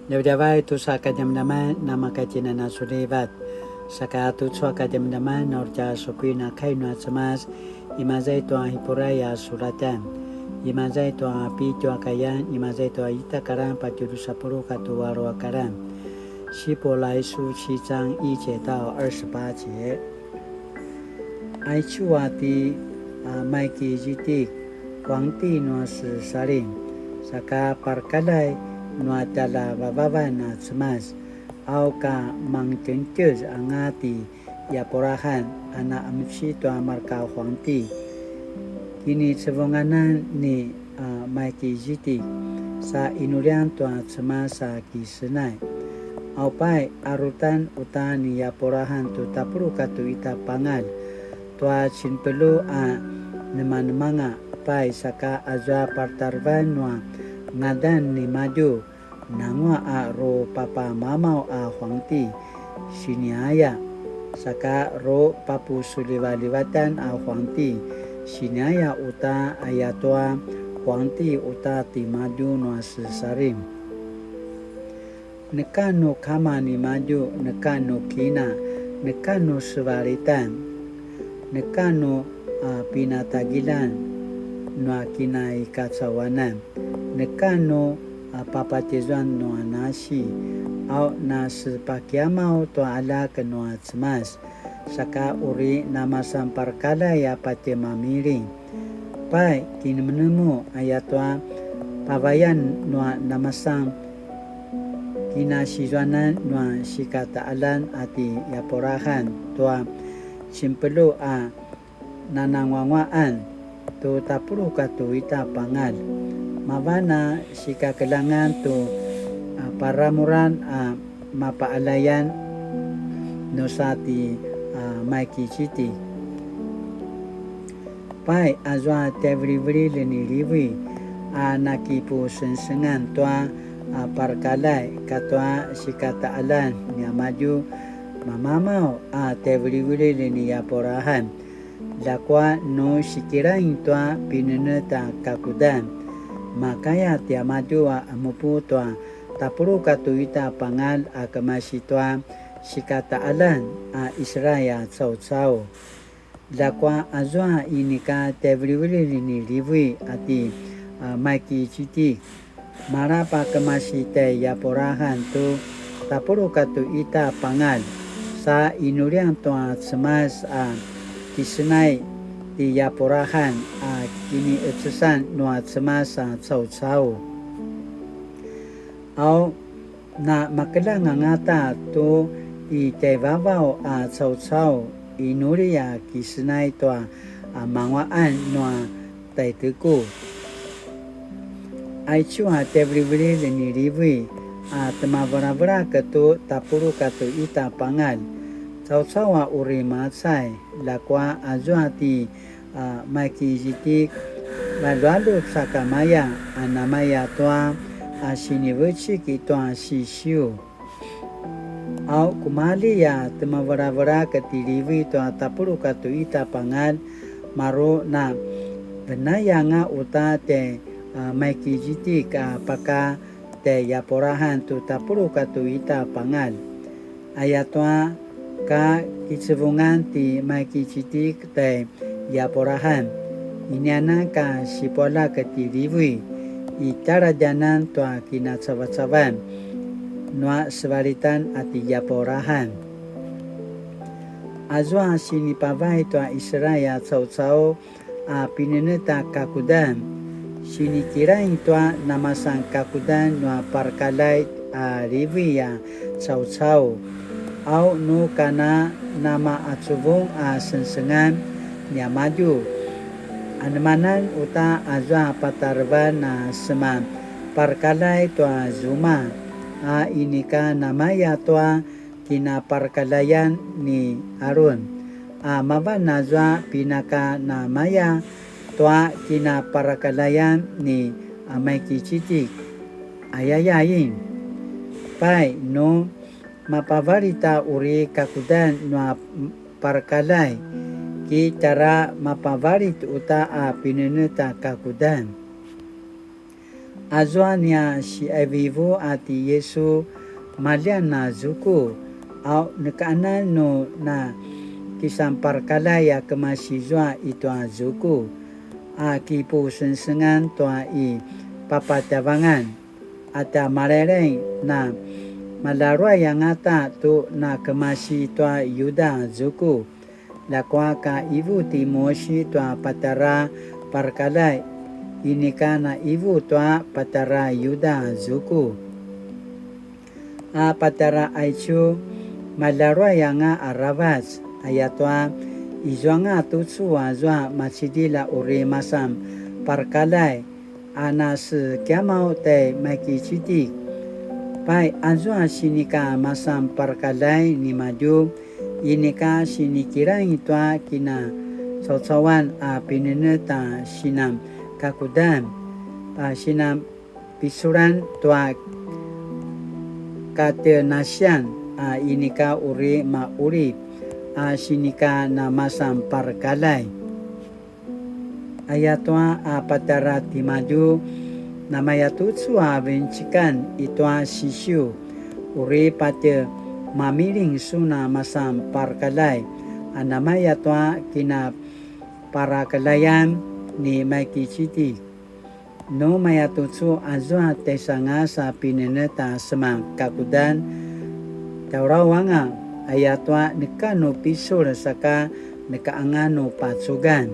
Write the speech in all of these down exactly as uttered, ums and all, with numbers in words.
Djavadjavay tusa kadjamadjaman namakatjinan a sulivat. Saka tucu a kadjamadjaman na uri tja supuin a kai nua Cemas, imaza i tua Hipurai a sulatan, imaza i tua pitju a kayan, imaza i tua ita a karan patje drusa puluq katua alu a karan. 希伯来书七章一节到二十八节。 Aicu a ti, a, Maikizitik, huangti nua Sesalim, saka parakaljai nua tjaljavavavan a Cemas, au ka mangtjengtjez anga ti Yapurahan a na qemeci tua marka huangti. Kinicevunganan ni a Maikizitik, sa inuljan tua Cemas a kisenay. Aupai, arutan uta ni Yapurahan tu tapuluq katua ita pangalj, tua cinpelu a nemanemanga, pai saka azua partarevan nua ngadan nimadju, nangua a ru papamamaw a huangti, siniaya, saka ru papusulivalivatan a huangti, siniaya uta ayatua huangti uta timadju nua Sesalim. Neka nu kama nimadju, neka nu kina, neka nu sevalitan, neka nu, a, pinatagiljan nua kinaikacauanan, neka nu, a, papatizuan nua nasi, au na sepakiamaw tua aljak nua Cemas, saka uri namasan parakaljai a patje mamiling. Pai, kinemenemu ayatua pavayan nua namasan kinasizuanan nua sikataqaljan a ti Yapurahan tua cinpelu a nananguanguaqan tu tapuluq katua ita pangalj. Mavan a sikakeljangan tu, a, paramuran a mapaqaljayan nusa ti, a, Maikizitik. Pai, azua tjaivilivililj ni Livi a nakipusengsengan tua, a, parakaljai katua sikataqaljan niamadju, mamamaw a tjaivilivililj ni Yapurahan. Ljakua nu sikilaing tua pinenetj a kakudan, makaya tiamadju a qemupu tua tapuluq katua ita pangalj a kemasi tua sikataqaljan a Israil a caucau. Ljakua azua inika tjaivilivililj ni Livi a ti, a, Maikizitik, malap a kemasi tjai Yapurahan tu tapuluq katua ita pangalj, sa inuljan tua Cemas a kisenay ti Yapurahan a kiniqecesan nua Cemas a caucau. Au, na makeljang angata tu i tjaivavaw a caucau, inuli a kisenay tua, a, manguaqan nua tjaiteku. Aicu a tjaivilivililj ni Livi a temavelavelak tu tapuluq katua ita pangalj, caucau a uri macay, ljakua azua ti, a, Maikizitik, valualu sakamaya a namaya tua, a, sinivecik i tua Sisiu. Au, kumalji a temavelavelak ti Livi tua tapuluq katua ita pangalj, maru na venayanga uta tjai, a, Maikizitik a paka tjai Yapurahan tu tapuluq katua ita pangalj. Ayatua ka kicevungan ti Maikizitik tjai Yapurahan, inianan ka sipualjak ti Livi, i taladjanan tua kinacavacavan nua sevalitan a ti Yapurahan. Azua sinipavay tua Israil a caucau a pinenetj a kakudan, sinikilaing tua namasan kakudan nua parakaljai a Livi a caucau. Au nu kana namaqacuvung a sengsengan niamadju, anemanan uta azua patarevan a seman parakaljai tua zuma, a inika namaya tua kinaparakaljayan ni Arun, a mavan azua pinaka namaya tua kinaparakaljayan ni Maikizitik, ayayain. Pai, nu mapavalit a uri kakudan nua parakaljai, ki tjara mapavalit uta a pinenetj a kakudan. Azua nia siaivivu a ti Yesu, maljian a zuku, au nekanan nu na kisanparakaljai a kemasi zua i tua zuku, a kipusengsengan tua i papatavangan, a tja maleleng na malaluay angata tu na kemasi tua Yuda zuku. Ljakua ka ivu ti Mosi tua patjara parakaljai, inika na ivu tua patjara Yuda zuku. A patjara aicu, malaluay anga aravac, ayatua izuanga tucu azua macidilj a uri masan parakaljai, a nasekiamaw tai Maikicitik. Pai, azua sinika masan parakaljai nimadju, inika sinikilaing tua kinacaucauan a pinenetj a sinan kakudan, a sinan pisulan tua katenasian, a inika uri maqulip, a sinika namasan parakaljai. Ayatua a patjara timadju, namayatucu a vencikan i tua Sisiu, uri patje mamiling sun a masan parakaljai, a namayatua kinaparakaljayan ni Maikicitik. Nu mayatucu azua tjaisangas a pinenetj a seman kakudan, tauraw anga, ayatua neka nu pisul saka neka anga nu pacugan.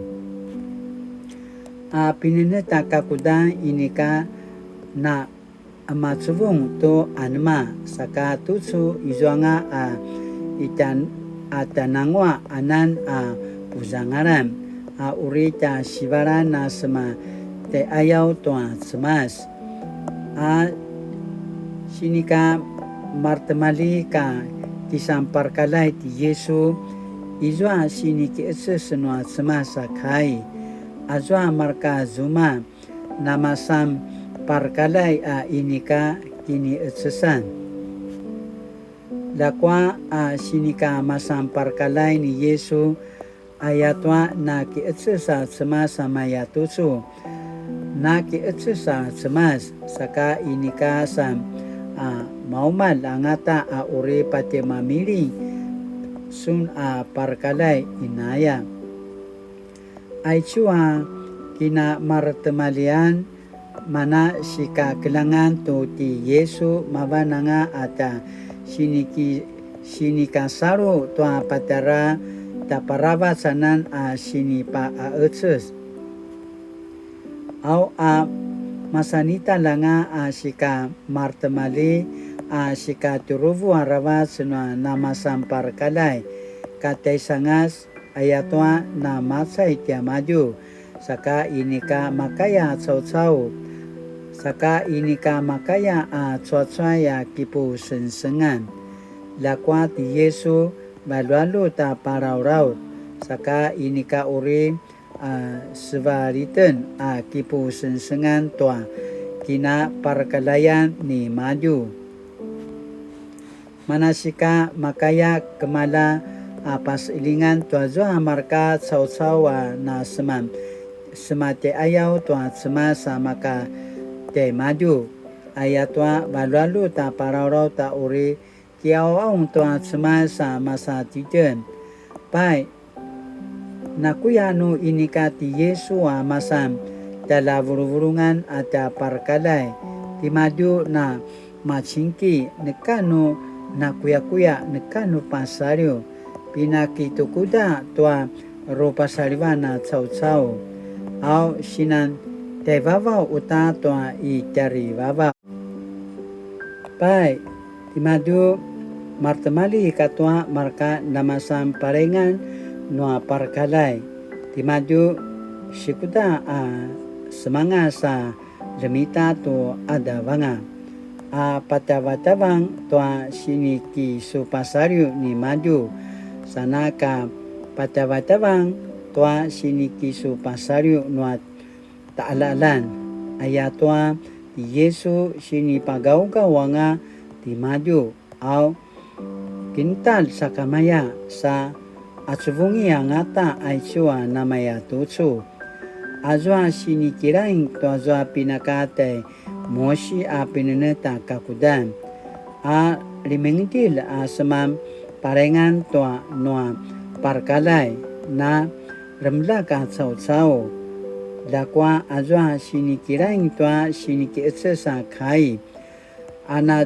A pinenetj a kakudan inika na emacuvung tu anema, saka tucu izuanga a itjan a tjanangua anan a puzangalan, a uri tja sivalan a sema tjaiqayaw tua Cemas. A sinika maretimalji ka kisan parakaljai ti Yisu, izua sinikiqeces nua Cemas a kai, azua mareka zuma namasan parakaljai a inika kiniqecesan. Ljakua a sinika masan parakaljai ni Yisu, ayatua nakiqeces a Cemas a mayatucu. Nakiqeces a Cemas, saka inika sa a maumalj angata a uri patjemamiling sun a parakaljai inaya. Aicu a kinamaretimaljian, mana sikakeljangan tu ti Yisu mavan anga a tja siniki-, sinikasalu tua patjara tjaparavac anan a sinipaqaqeces. Au a masanitalj anga a sikamaretimalji a sikatjuruvu aravac nua namasan parakaljai, katjaisangas ayatua namacai tiamadju, saka inika makaya caucau, saka inika makaya a cuacuay a kipusengsengan. Ljakua ti Yisu, valualut a palaulaut, saka inika uri a sevaliten a kipusengsengan tua kinaparakaljayan nimadju. Manasika makaya kemalja a paseqeljingan tuazua mareka caucau a naseman, sematjaiqayaw tua Cemas a maka tjaimadju, ayatua valualut a palaulaut a uri kiqauqaung tua Cemas a masa titjen. Pai, nakuya nu inika ti Yisu a masan tjaljavuluvulungan a tja parakaljai, timadju na macingki, neka nu nakuyakuya, neka nu pasaliw, pinakitukuda tua rupasalivan a caucau, au sinan tjaivavaw uta tua i tjarivavaw. Pai, timadju maretimalji katua mareka namasan palengan nua parakaljai, timadju sikuda a semangas a ljemita tu qadaw anga, a patjavatjavang tua sinikisupasaliw nimadju, sana ka patjavatjavang tua sinikisupasaliw nua taqaljaqaljan. Ayatua ti Yisu sinipagaugaw anga timadju, au kintalj sakamaya sa acuvungi angata aicu a namayatucu. Azua sinikilaing tuazua pinaka tjai Mosi a pinenetj a kakudan, a limengdil a seman parengan tua nua parakaljay na remlak a caucau. Ljakua azua sinikilaing tua sinikiqeces a kai, a na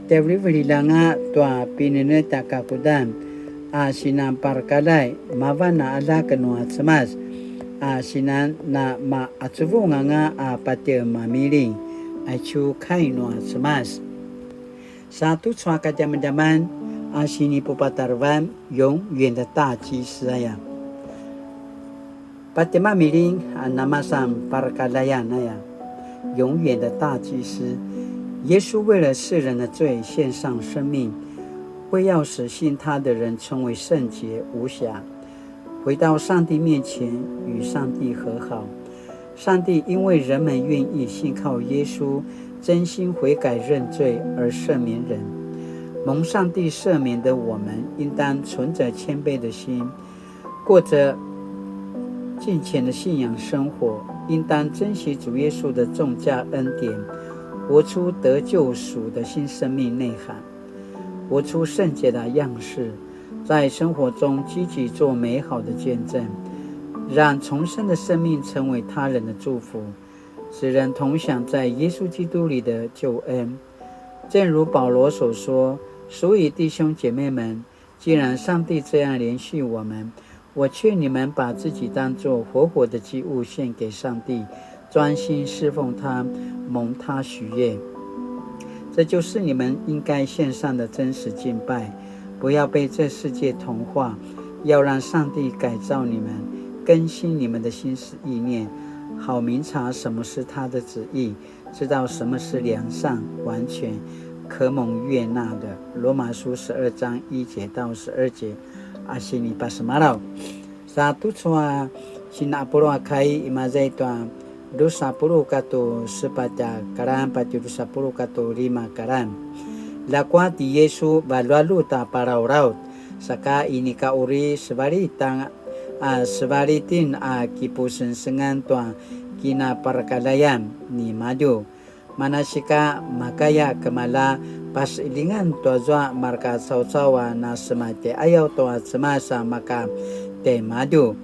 tevelivelilanga tua pinenetj a kakudan, a sinan parakaljay mavan a aljak nua Cemas, a sinan na maqacuvung anga a patje mamiling. Aicu kai nua Cemas. Sa tucu a kadjamadjaman a sinipupatarevan 永遠的大祭司 aya. Patje mamiling a namasan parakaljaya aya. 永远的大祭司，耶稣为了世人的罪献上生命，为要使信他的人成为圣洁无瑕，回到上帝面前与上帝和好。上帝因为人们愿意信靠耶稣，真心悔改认罪而赦免人。蒙上帝赦免的我们，应当存着谦卑的心，过着敬虔的信仰生活，应当珍惜主耶稣的重价恩典，活出得救赎的新生命内涵，活出圣洁的样式，在生活中积极做美好的见证，让重生的生命成为他人的祝福，使人同享在耶稣基督里的救恩。正如保罗所说：所以弟兄姐妹们，既然上帝这样联系我们，我劝你们把自己当作活活的祭物献给上帝，专心侍奉他，蒙他喜悦。这就是你们应该献上的真实敬拜。不要被这世界同化，要让上帝改造你们，更新你们的心思意念，好明察什么是他的旨意，知道什么是良善、完全、可蒙悦纳的。罗马书十二章一节到十二节。A sinipasemalaw. Sa tucu a sinapulu a kai, imaza i tua dusa puluq katu sepatj a karan patje dusa puluq katu lima karan. Ljakua ti Yesu valualut a palalaut, saka inika uri sevalit a, a, sevalitin a kipusengsengan tua kinaparakaljaian nimadju. Manasika makaya kemalja pasilingan tuazua mareka caucau a na sema tjaiqayaw tua Cemas a maka tjaimadju.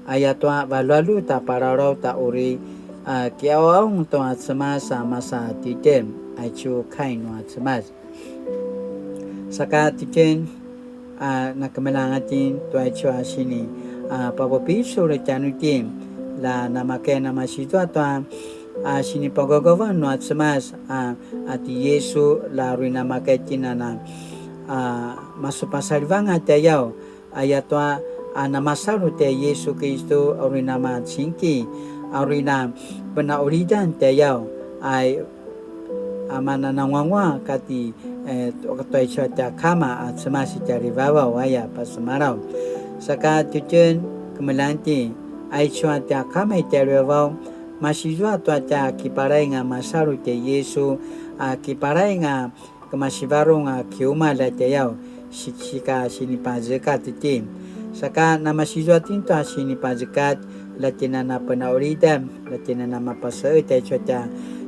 Ayatua valualut a palalaut a uri, a, kiqaung tua Cemas a masa titjen, aicu kai nua Cemas. Saka titjen, a, nakemeljang itjen tua aicu a sini, a, papupicul tjanuitjen, la namakaya namasizua tua, a, sinipagaugavan nua Cemas, a, a ti Yesu, la uri namakaya itjen a na, a, masupasalivanga tjaiqayaw, ayatua, a, namasalu tjai Yesu Kristu, a uri namacingki, a uri napenaqulidan tjaiqayaw, a, a, manananguanguaq kati, e, tua aicu a tja Kama a Cemas i tjarivavaw aya pasemalaw. Saka titjen kemeljang itjen, aicu a tja Kama i tjarivavaw, masizua tua tja kiparaing a masalu tjai Yesu, a, kiparaing a kemasivarung a kiumalj a tjaiqayaw, si-, sika sinipazekat itjen. Saka namasizua itjen tua sinipazekat, la itjen a napenaqulidan, la itjen a namapaseqetj aicu a tja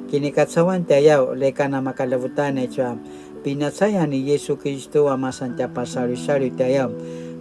kinikacauan tjaiqayaw, leka namakalevutan aicu a pinacayan ni Yesu Kristu a masan tja pasalisaliw tjaiqayaw,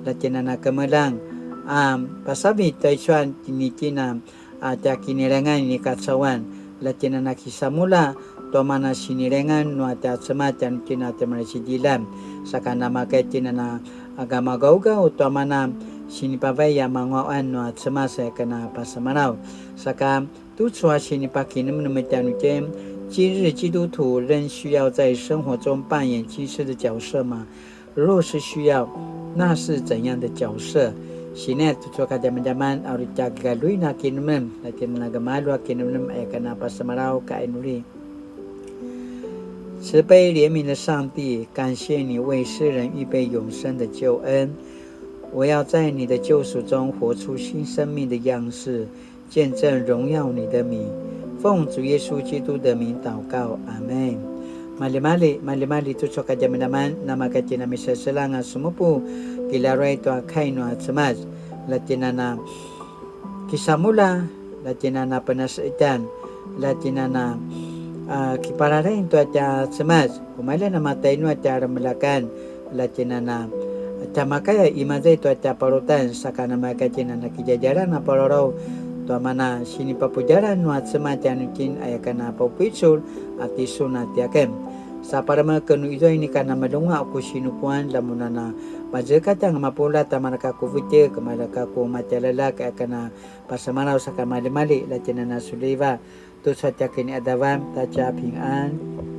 la itjen a nakemeljang, a, pasavit aicu a tjinitjina, a, tja kinilengan ni kacauan, la itjen a nakisamulja tua mana sinilengan nua tja Cemas tjanuitjen a tja Malailaing, saka namakaya itjen a na, a, gamagaugaw tua mana sinipavai a manguaqan nua Cemas a kena pasemalaw. Saka tucu a sinipakinemnem tjanuitjen, 今日基督徒仍需要在生活中扮演祭司的角色吗？ 若是需要，那是怎样的角色？Sini tucu a kadjamadjaman a uri tja kigaluin a kinemnem, la itjen a na gemalju a kinemnem aya kena pasemalaw ka inuli. 慈悲怜悯的上帝，感谢你为世人预备永生的救恩。我要在你的救赎中活出新生命的样式， 见证荣耀你的名。奉主耶稣基督的名祷告，阿们。Maljimalji, maljimalji tucu a kadjamadjaman, namakaya itjen a miseselang a semupu, kilaruay tua kai nua Cemas, la itjen a na kisamulja, la itjen a na penaseqetjan, la itjen a na a, kipalalain tua tja Cemas, kumalja namatainu a tja remelakan, la tjinana, tja makaya imaza i tua tja palutan, saka namaka tjinana kidjadjalan a palalaw, tua mana sinipapudjalan nua Cemas tjanuitjen aya kana paupicul, a tisun a tiaken. Sa palemeken nu izua inika namalunga ku sinupuan, lamunana, mazekatjang mapulat a mareka ku vetjek, mareka ku matjaljaljak, aya kana pasemalaw saka malimali, la tjinana suliva, tucu a tja kiniadavan, ta tja pingan.